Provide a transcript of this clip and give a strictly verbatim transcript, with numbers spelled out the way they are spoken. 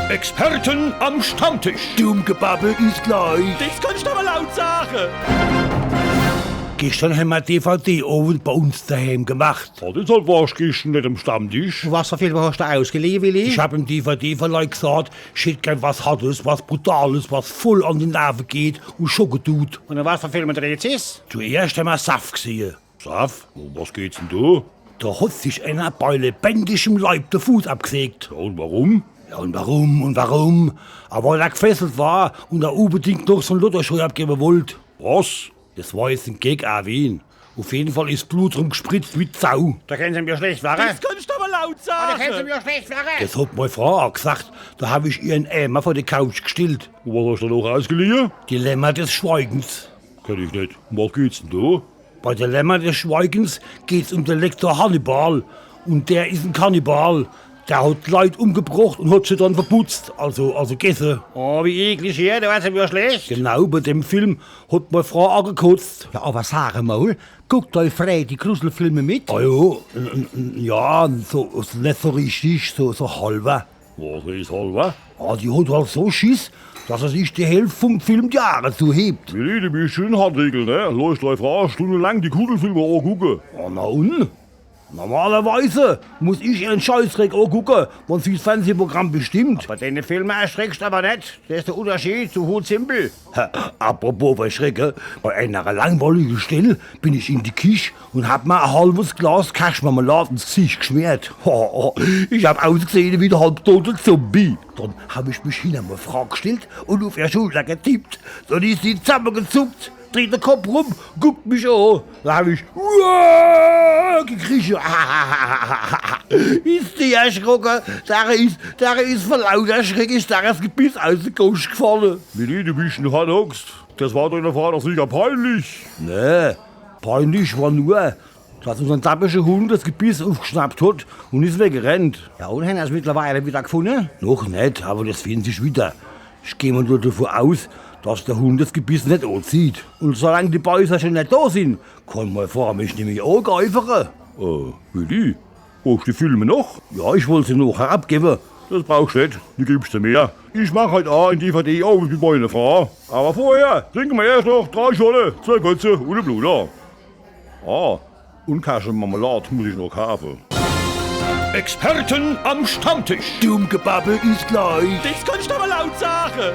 Experten am Stammtisch. Dumm Gebabbel is gleich. Des kannst du awwer laut sage. Geschtern hämmer D V D-Owend bei uns dehääm gemacht. Ja, deshalb warsch geschtern net am Stammtisch. Un was fer Filme hascht du ausgeliehe, Willi? Ich hab im D V D-Verleih gsaat, ich hätt gern was Hartes, was Brutales, was voll an die Nerve geht un schocke dut. Un um was fer Filme dreht sich's? Zuerscht hämmer Saw gsehe. Saw, um was geht's denn do? Do hot sich eener bei lebendigem Leib de Fuß abgesägt. Ja, un warum? Ja, un warum, un warum? Awwer weil er gfesselt war un er unbedingt noch so'n Lottoschei abgewwe wollt. Was? Des war jetzt en Gag, Erwin. Uf jeden Fall is Blut rumgspritzt wie Sau. Do kennt's em jo schlecht werre. Des kannst du awwer laut sage. Do kennt's em jo schlecht werre. Des hot mei Fraa aa gsacht. Do hab ich ihr en Ämer vor die Couch gstellt. Un was hascht du noch ausgeliehe? Dilemma des Schweigens. Kenn ich net. Um was geht's denn do? Bei Dilemma des Schweigens geht's um de Lektor Hannibal. Un der is en Kannibal. Der hot Leit umgebrocht un hot se dann verputzt. Also, also gesse. Oh, wie eklig hier, do werd's em jo schlecht. Genau, bei dem Film hot mei Fraa aa gekotzt. Ja, awwer sag emol, guckt dei Fraa die Gruselfilme mit? Ah jo, n-, n-, n-, ja, so, net so richtig, so, so halwer. Was is halwer? Ah, die hot halt so Schiss, dass er sich die Hälft vum Film die Aache zuhebt. Willi, du bisch schun en Hartriegel, ne? Losst dei Fraa stundelang die Gruselfilme aagucke. Ah, na un? Normalerweis muss ich ihrn Scheißdreck aagucke, wann sie 's Fernsehprogramm bestimmt. Bei dene Filme erschreckscht awwer net. Des is de Unnerschied zu Hutsimpel. Apropos verschrecke, bei eener langweilige Stell bin ich in die Kich un hab mer e halwes Glas Kerschmarmelaad ins Gsicht gschmeert. Ich hab ausgsehe wie en halbdote Zombie. Dann hab ich mich hinner mei Fraa gstellt un uf ihr Schulder getippt. Dann is sie zammegezuckt, dreht de Kopp rum, guckt mich aa. Do hab ich: „Uah!“ gekrische. Is die erschrocke. Dere is, dere is vor lauter Schreck is dere 's Gebiss aus de Gosch gfalle. Willi, du bisch en Hartaxt. Des war doch dei Fraa sicher peinlich. Nee, peinlich war nur, dass unser dappische Hund des Gebiss ufgschnappt hot un is weggerennt. Ja, un, hänner's mittlerweile widder gfunne? Noch net, awwer des findt sich widder. Ich geh mol nur devun aus, dass de Hund des Gebiss net aazieht. Un solang die Beißer schun net do sin, kann mei Fraa mich nimmi aageifere. Äh, Willi, Brauchscht die Filme noch? Ja, ich wollt se nochher abgewwe. Des brauchscht net, die gibscht de mer. Ich mach heit Owend en D V D-Owend mit meiner Fraa. Awwer vorher trinke mer erscht noch drei Schorle, zwee Kurze un e Bluna. Ah, un Kerschmarmelaad muss ich noch kaafe. Experten am Stammtisch. Dumm Gebabbel is gleich. Des kannsch awwer laut sage.